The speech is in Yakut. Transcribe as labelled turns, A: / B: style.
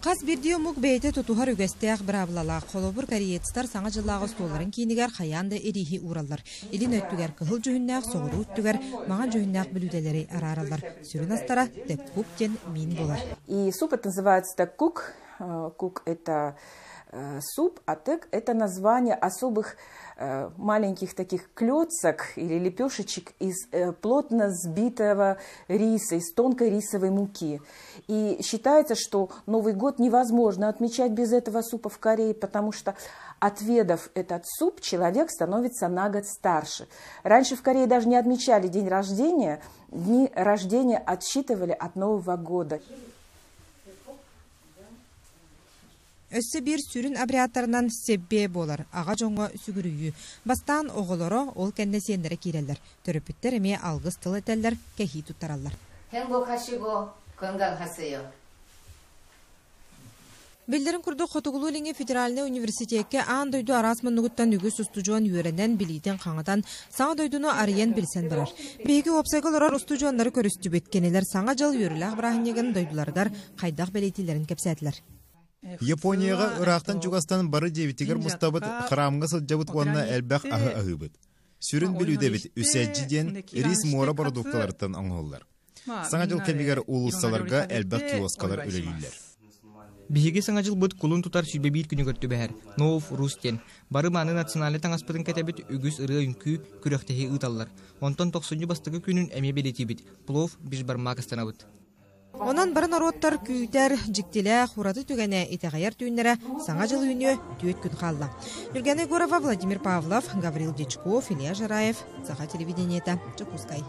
A: Хас биирдии омук бэйэтэ тутуһар үгэстээх быраабылалаах. Холобур, кореецтар Саҥа дьыллааҕы остуолларын киинигэр хайаан да ирииһи уураллар. Илин өттүгэр кыһыл дьүһүннээх, соҕуруу өттүгэр маҥан дьүһүннээх бүлүүдэлэри араараллар. Сүрүн астара теккук диэн миин буолар.
B: И суп это называется теккук. Кук это суп, а тек это название особых маленьких таких клёцок или лепешечек из плотно сбитого риса, из тонкой рисовой муки. И считается, что Новый год невозможно отмечать без этого супа в Корее, потому что, отведав этот суп, человек становится на год старше. Раньше в Корее даже не отмечали день рождения, дни рождения отсчитывали от Нового года.
A: Өссө биир сүрүн обрядтарынан себбе буолар, аҕа дьоҥҥо сүгүрүйүү. Бастаан оҕолоро, ол кэннэ сиэннэрэ киирэллэр. Төрөппүттэр эмиэ алгыс тыл этэллэр, кэһии туттараллар.
C: 행복하시고 건강하세요.
A: Биллэрин курдук, Хотугулуу-Илиҥҥи федеральнай университекка аан дойду араас муннугуттан үгүс устудьуон үөрэнэн, билиитин хаҥатан, саҥа дойдуну арыйан билсэн барар. Биһиги уопсайга олорор устудьуоннары көрүстүбүт. Кинилэр Саҥа дьыл үөрүүлээх бырааһынньыгын дойдуларыгар хайдах бэлиэтииллэрин кэпсээтилэр.
D: Японияҕа ыраахтан-чугастан бары дьиэбитигэр мустабыт, храмҥа сылдьабыт уонна элбэх аһы аһыыбыт. Сүрүн бүлүүдэбит үсэдьи диэн рис муора бородуукталарыттан оҥоһуллар. Саҥа дьыл кэмигэр уулуссаларга элбэх киоскалар үлэлииллэр.
E: Биһиги Саҥа дьылбыт кулун тутар 21 күнүгэр түбэһэр. Нов Рус диэн. Бары мааны национальнай таҥаспытын кэтэбит, үгүс ырыа-үҥкүү, күрэхтэһии ыыталлар. Онтон тохсунньу бастакы күнүн эмиэ бэлиэтиибит. Плов, бишбармак ыстанабыт.
A: Онон бары норуоттар күүтэр, дьиктилээх, ураты түгэнэ итэҕэйэр түүннэрэ Саҥа дьыл үүнүө түөрт күн хаалла. Юргена Егорова, Владимир Павлов, Гаврил Дьячков, Илья Жараев, Саха телевидениета, Дьокуускай.